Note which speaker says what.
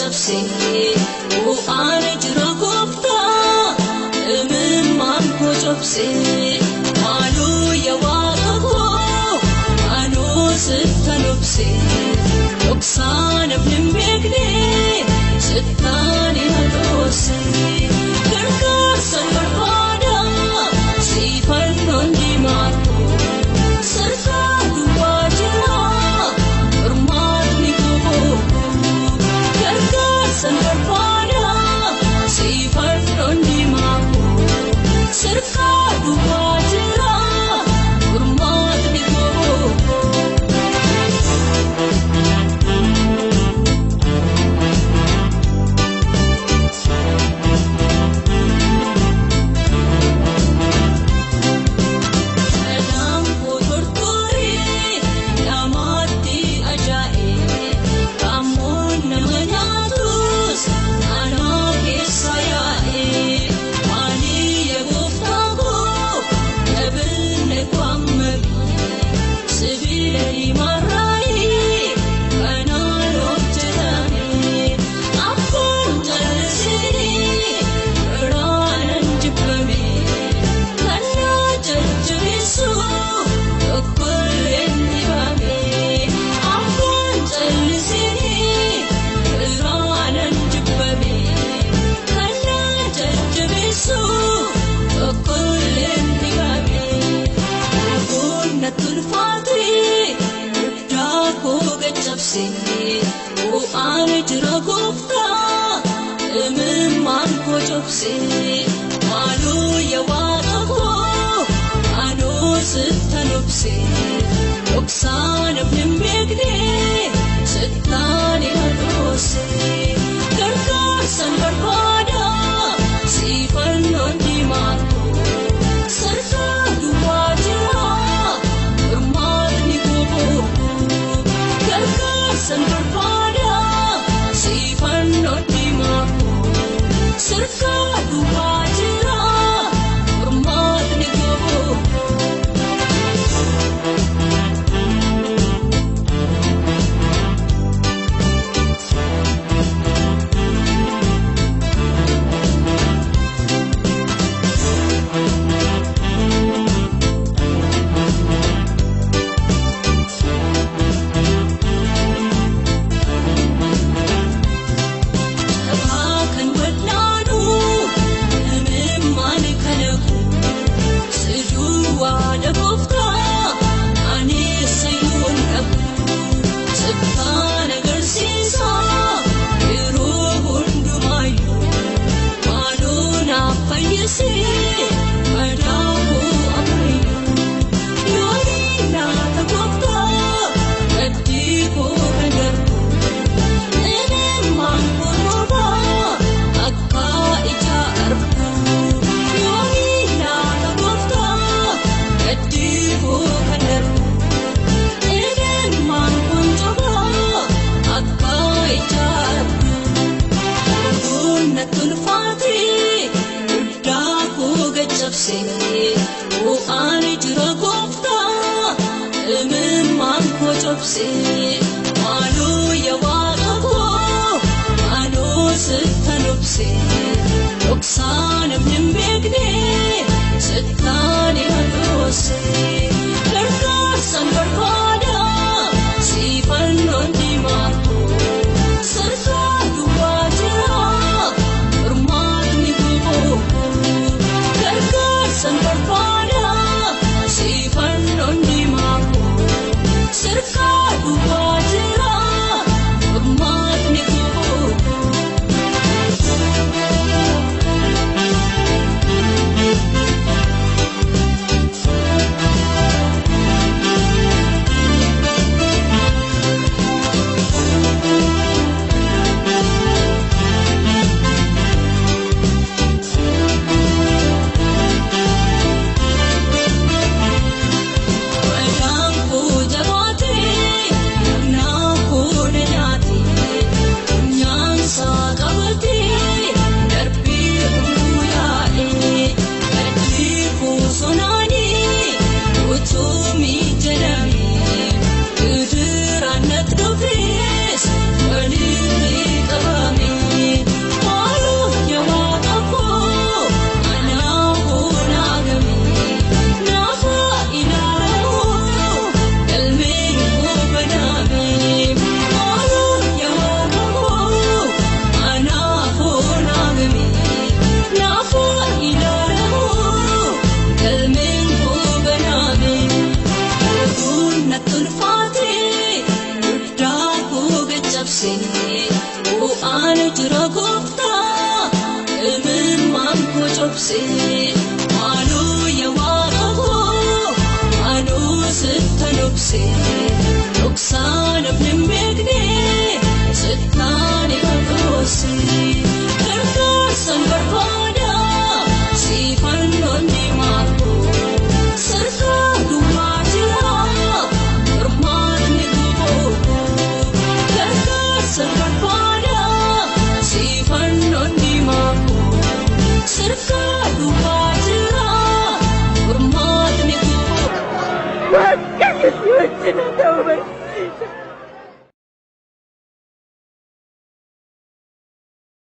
Speaker 1: Gacabsee bu'aan jira gooftaa imimmaan koo cobsee maaloo yaa waaqa koo anoo sittan obsee dhoksaa namni hin beekne sittaan hin haroosee gargaarsa barbaada siifannoon diimaa koo sirkaa duwwaa jira furmaatni koo. Gargaarsa barbaada siifannoon diimaa koo sirkaa duwwaa jira furmaatni koo. Dhadhaan koo tortoree namaatti ajaa'ee qaamoon nama nyaatus anaa keessa yaa'ee ani yaa gooftaa koo dhaabinne kwaammamee sibiila diimaarraayii kanaan hojjetame afaan jallisee biraanan jibbame. Kana jajjabeessu tokkolleen dibame afaan callisee biraanan jibbame. Kana jajjabeessu tokkolleen dibame. Ragoon na tulfaate dugdaa koo gaccabsee bu'aan jira gooftaa imimmaan koo cobsee maaloo yaa waaqa koo anoo sittan obsee dhoksaa namni hin beekne sittaan hin haroosee gargaarsan barbaada siifannoon diimaa koo sirkaa duwwaa jira furmaatni koo gargaarsan barbaada siifannoon diimaa koo sirkaa duwwaa jira furmaatni koo. Taphaa kan wal'aanu imimmaan kana koo si duwwaadha gooftaa ani sayyuun qabu sittaan agarsiisa yeroo hundumaayyuu maaloo naaf fayyisee madaa koo ammayyuu yoomii naata gooftaa gaddii koo kan darbu. Imimmaan korobaa akka ija argu yoomii naata gooftaa gaddii koo kan darbu. Imimmaan konjobaa akka ija argu oduun na tulfaate dugdaa koo gaccabsee bu'aan jira gooftaa imimmaan koo cobsee maaloo yaa waaqa koo anoo sittan obsee dhoksaa namni hin beekne sittaan hin haroosee gargaarsan barbaada siifannoon diimaa koo sirkaa duwwaa jira furmaatni koo gargaarsan barbaada siifannoon diimaa koo sirkaa duwwaa jira furmaatni koo. Ani jira gooftaa imimmaan koo cobsee maaloo yaa waaqa koo anuu sittan obsee dhoksaa namni hin beekne sittaan ifa dhoosee gargaarsan barbaada siifannoon diimaa koo sirkaa duwwaa jira furmaatni guboo gargaarsan barbaada siifannoon diimaa koo sirkaa duwwaa jira furmaatni guboo.
Speaker 2: Waaqayyo si wajjin haa ta'u barsiisa.